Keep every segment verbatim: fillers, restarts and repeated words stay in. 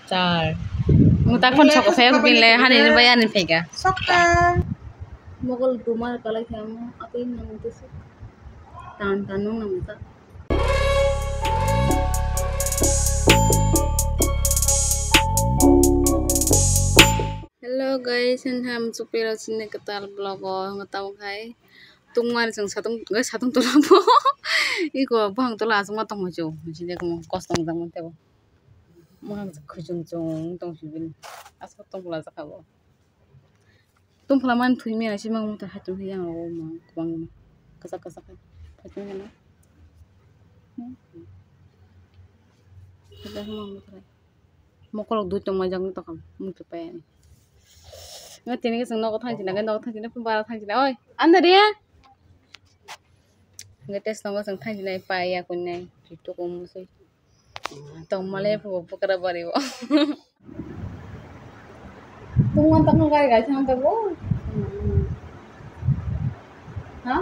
Char. Muta kon sok saya bin le hani ni bayar ni pega. Sokka. Mogol dumar kalai khamu atui nang tu suk. Tan tan nung nang ta. Hello guys, and ham supira sini ketal vlog o ngetau khai. Tungmani chwng satung, gai satung tola bo. Iko bwhang tola aswk ma tongmo chwng. Sini kosto jang tebo. Mwkhang khujung chung tong si bini. Aswk tong bwla jakha bo. Tong phla man thwi mena si mang muta hatung yang ro mang kwbang kwchak kwchak hai. Hatung hena. Hatung hena muta. Mokolok dui tong mai jak tong kam muta pai ani. Nga tini ke chwng nogo thang sina ke nogo thang sina bara thang sina oi anda dia. Nga tes nogo chwng thang sina pai ya kun nai. Tukum musui. Tongmale phubo bwkra bari bo. Tungma tongma gari gai thang tabo. Ha?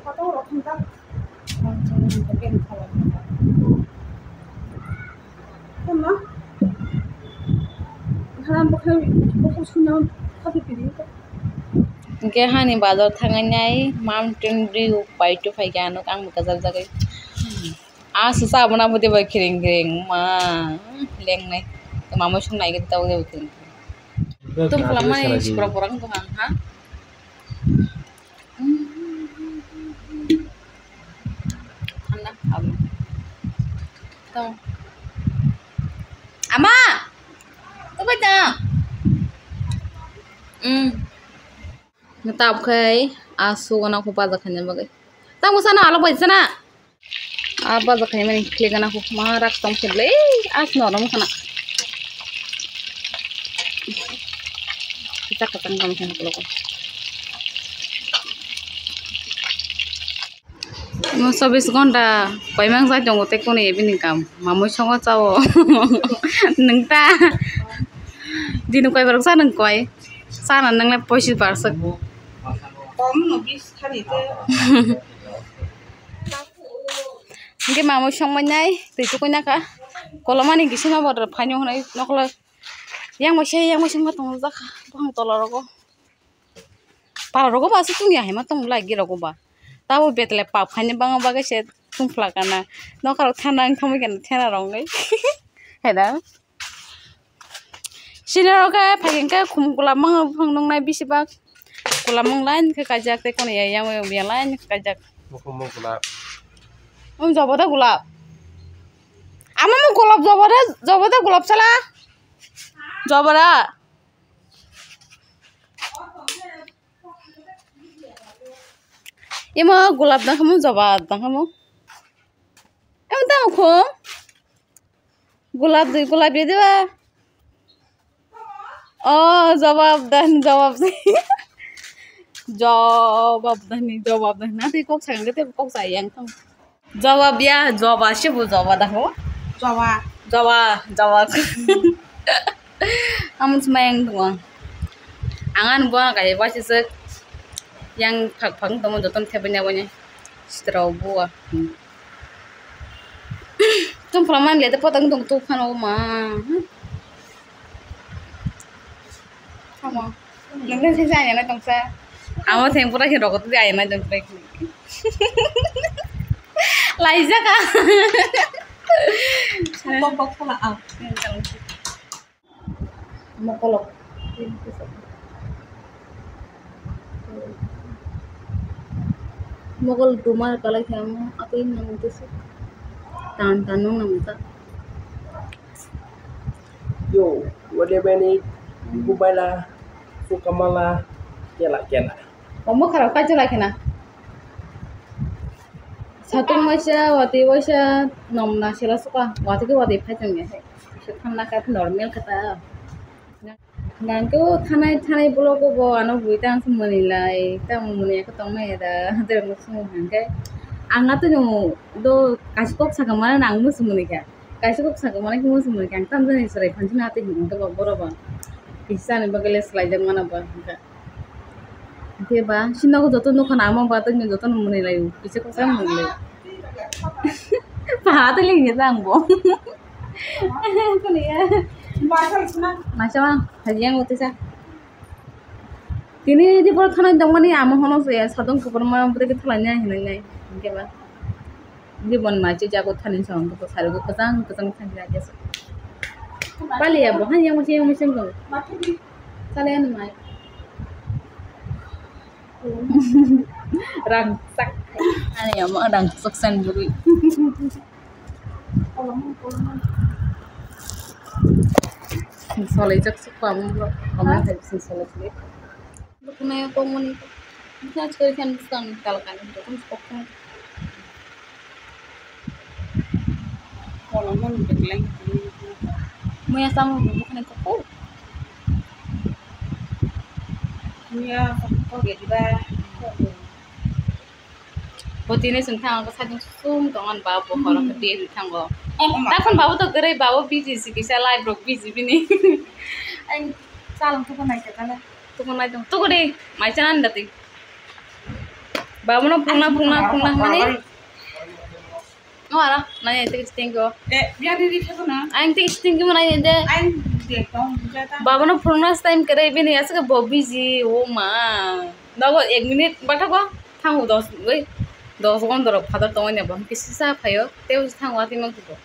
Photo rok thang ta. Tama. Haram bokha bokha suna khapi piri. Hingke hani bazar thangnai Mountain Dew pai tu phaikha ano ang bwkha jak jagwi. Ah, sasa abona bwtwi bai kiring kiring ma lengnai. Mamai song nai gidi tau de kiring kiring. Tum pula mai sikro porang tu ha. Thanda abo. Tong. Ama. Tubai ta. Hmm. Ngetab khai asuk gana ko baja khanya bagai. Tamo sana alok bai sana. A baja khai mani khle gana ko ma rak tong khle. As no ram sana. Kita katang kam khan ko. Mo chobbish ghonta koimang jai tongo tei kuni bini kam mamui songo chao. Nwng ta dini koi barok cha nwng koi chana nwng le poisis bar swk. Kom no bis khani te. Hingke mamui songmai nai twi tukui naka kolomani kisi ma bodol phaino hwnwi nokolo yang bai se yang bai se ma tongo jak bwkhang tola rogo. Pala rogo ba aswk tungya hai ma tong lai gi rogo ba. Tabo betle pap khaini bangma bagwi se tungphla kana. Nokha rok thana wngkha mui kana thena rok nai. Hai da. Sini rok khe phai khe khum gulab mangma buphang nung nai bisi bak. Gulab mung line khe kaijak tei kono ya yang yang line khe kaijak. Buphang mung gulab. Um jobo da gulab. Ama mung gulab jobo da, jobo da gulab sala. Jobo da. Imo gulab dang khamu, joba dang khamu. Imo dang khum. Gulab dui, gulab ya diba? Oh, jawab dan, jawab dan. Jawab dan, jawab dan. Nanti kok sayang, nanti kok sayang. Jawab ya, jawab sih bu jawab dah, oh. Jawab. Jawab, jawab. Amun semayang tuh. Angan buang kayak pasti sek. Yang phak phak tongmo jotono thepani abono sitrok bua. Tong phalmani le tei potang tong tok phano ma. Tamo. Nang nang sesa ayana tongsa. Amo theng pura khe rogot di ayana tong pura khe. Laijak a. Bok bok phala a. Mokolok. Mogol dumar kalai khe amo atwi nang tisi. Tan tan nung nang ta. Yo, wade bani, kubala, sukamala, kela kela. Omo khara kai chwla khena. Satung waisa, watwi waisa, nomna sela suka, watwi ke watwi phai tongya hai. Se thanla kha normal kha ta. Nang to thanai thanai blogo bo ano bui tang se mwnwi lai, tamo mwnwi khe tong nai da, tei mo sung hang khe. Ang ato no do kaisa kok saka mana nang mo se mwnwi kha. Kaisa kok saka mana khe mo se mwnwi kha. Ang tam jani chwrai phan chini atwi hwn khe bo borok bo. Kisa ni bagwi le swlai jak mana bo hwn kha. Hingke ba, sini nogo joto nukha na, ama ba tei joto no mwnwi lai o, kisa kok sa mwnwi lai o. Paha twi lini tang bo. Kuni ya. Masa ma, haji yang uti sa. Tini di bol thanai dongmani amo hono se sadong kubur ma bwrwi thalai nai hinai nai. Hingke ba. Di bon ma chi jago thani sa hingke sari go kajang kajang thani lagi sa. Bali ya bo han yang musi yang musi go. Sale anu mai. Rangchak. Ani amo rangchak san bwrwi. Sing solai jak suk pamung bro. Pamung hai sing solai jak. Bukunai kongmani. Bukan sekali kan bukan kalau kan bukan sepokong. Muya sama bukan koko. Muya koko gediba. Bo tini chwng thang ang sajung sum tong ani ba bo khorang khe twi thango. Takon babo to kwrwi babo busy si kisa live rok busy bini. Ang chalong tuku nai khe kala. Tuku nai tong tuku de mai chan da twi. Babo no phungna phungna phungna mani. No ara nai twi sting go. Eh, biya di di khe na. Ang twi sting go nai de. Ang de tong jata. Babo no phungna time kwrwi bini aswk bo busy o ma. Nogo ek minute batha ba thango dos oi dos gondorok father tongoi ne bo kisa phaio tei thango ati mang kito.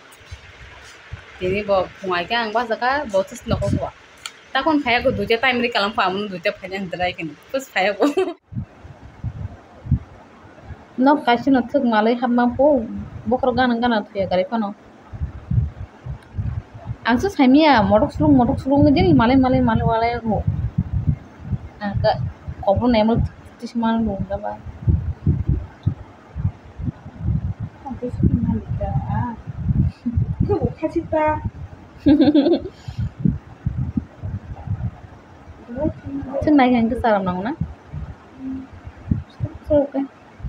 Tini bo phungai khe ang bachakha bo tus nokho kua. Takon phaiya ko duita time ri kalam pha amun duita phaiya ang drai kini. Tus phaiya ko. Nok kaisa no thwk malwi hapma po bokhorok gana gana thuya gari phano. Ang se saimia motok sulung motok sulung din malai malai malai malai ro. Ang ka kopor naimol tisman ro da ba. Thwk nai khe ang khe charam nango na.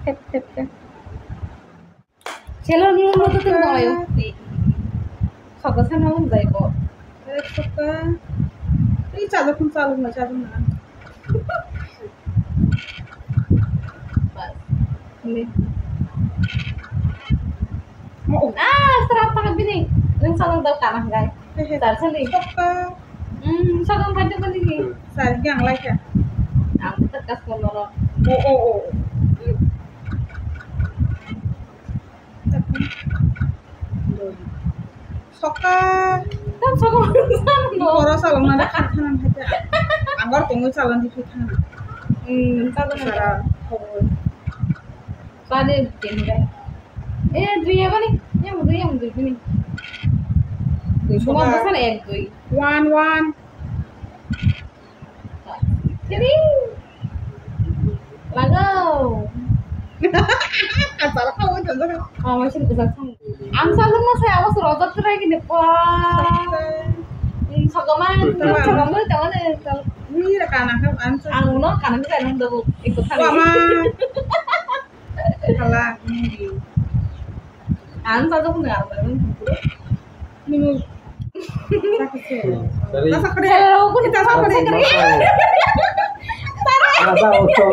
Thep thep thep. Chelo ni ulo to tong ayo. Sogo sana um jai bo. Ek sokta. Ei chalo kun chalo ma chalo na. Bas. Ni. Oh. Ah, serap tangan bini. Nang chalo dal kana gai. Dar sali. Sokta. Hmm, sogo pai de bini. Sari yang lai ka. Ang tekas kono. Oh, oh, oh. Soka. Tam soka. Oro salong na da khan khan hai ta. Angor tongwi salon di khan. Hmm, salon. Sara khobor. Sade tengga. Eh, dui ya bani. Yang dui, yang dui bini. Dui soka. Cuma pesan ek dui. One, one. Jadi, lagu. Asal kau itu tuh. Oh, masih bisa sang. Ang salah mas saya awas rojak tuh lagi nih, wah. Ini sokoman, sokoman, jangan deh. Ini rekan aku, answer. Ang uno kanan kanan tuh ikut kali. Wah, ma. Salah, ini. Ang salah aku nggak, nggak, nggak. Nimo. Sakit sih. Dari. Rasa kere. Hello, aku minta sama kere. Rasa ucok.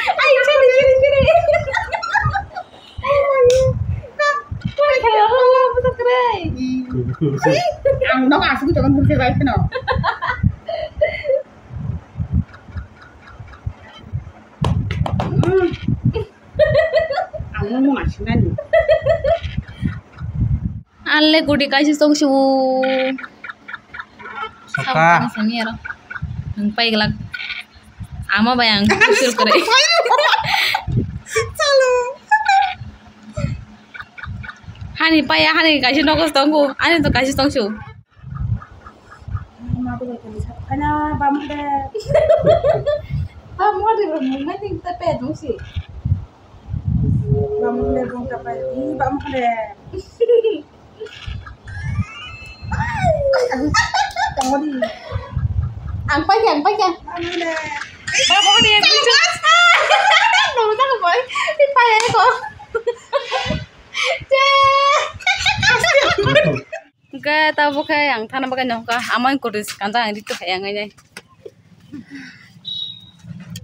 Ayo, cari, cari, cari. Kak, kau hello, aku minta kere. Ang udah masuk ke dalam kursi lain, no. Hmm. Ang mung mung asinani. Anle gudi kaisa tong sibu. Soka. Sabo tong sani aro. Ang pai glak. Ama bai ang kusur kore. Chalo. Hani pai hani kaisa nokos tongo. Ani to kaisa tong sibu. Ana bamukde. Bamukde bamukde ning ta pe dong si. Bamukde bong ta pe. Ih, bamukde. Tongodi. Ang pai ang pai. Bamukde. Bamukde. Nuru ta ko pai. Pai ko. Che. Hwnkhe tabuk khe ang thana bagwi nokha, amai kwrwi swkang jang ri tongkha yang nai.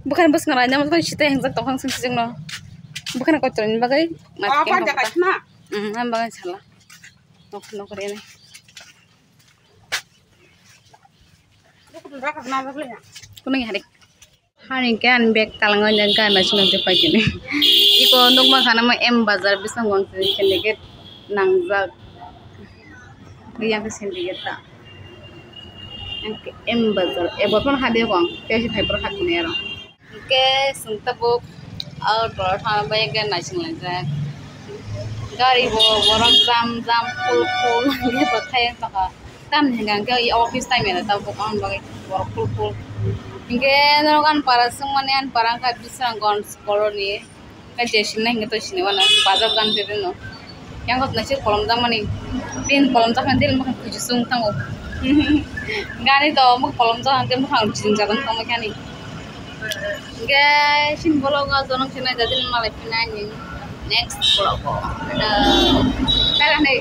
Bukhani bwskango raida mwtai site hingjak tongkha swng sijikno. Bukhani kotorni bagwi ma. Hmm, ang bagwi sala. Nok, nok rene. Kuning hari. Hani ke ani bag talango nya gana swnam te paitini. Iko nukma khana ma M Bazar bising wng syndicate nangjak. Yang ke syndicate ta. Yang ke M Bazar. E bopon hadi kong. Kesi thai por hakuni aro. Hingke chwng tabuk o tola thangna bagwi hingke naising laijak. Gari bo borok jam jam phul phul hingke bo thai wng tongkha. Tamni hwnka hwnkhe office time tabuk aboni bagwi borok phul phul. Hingke norok ani para swngmani, ani para wngkha Bisramganj colony. Khe je sinai hingke tei sinai mano, bazar jang tei rino. Yang kok naisik kolom jakmani, tin kolom jakmani, tin bwkhak kuchuk chwng thango. Gari to bwkhak kolom jakmani, tin bwkhak chwng jakmani tongma khe ani. Hingke sin vlog o jono sinai jajil malai phinai ni next vlog o. Tara nei.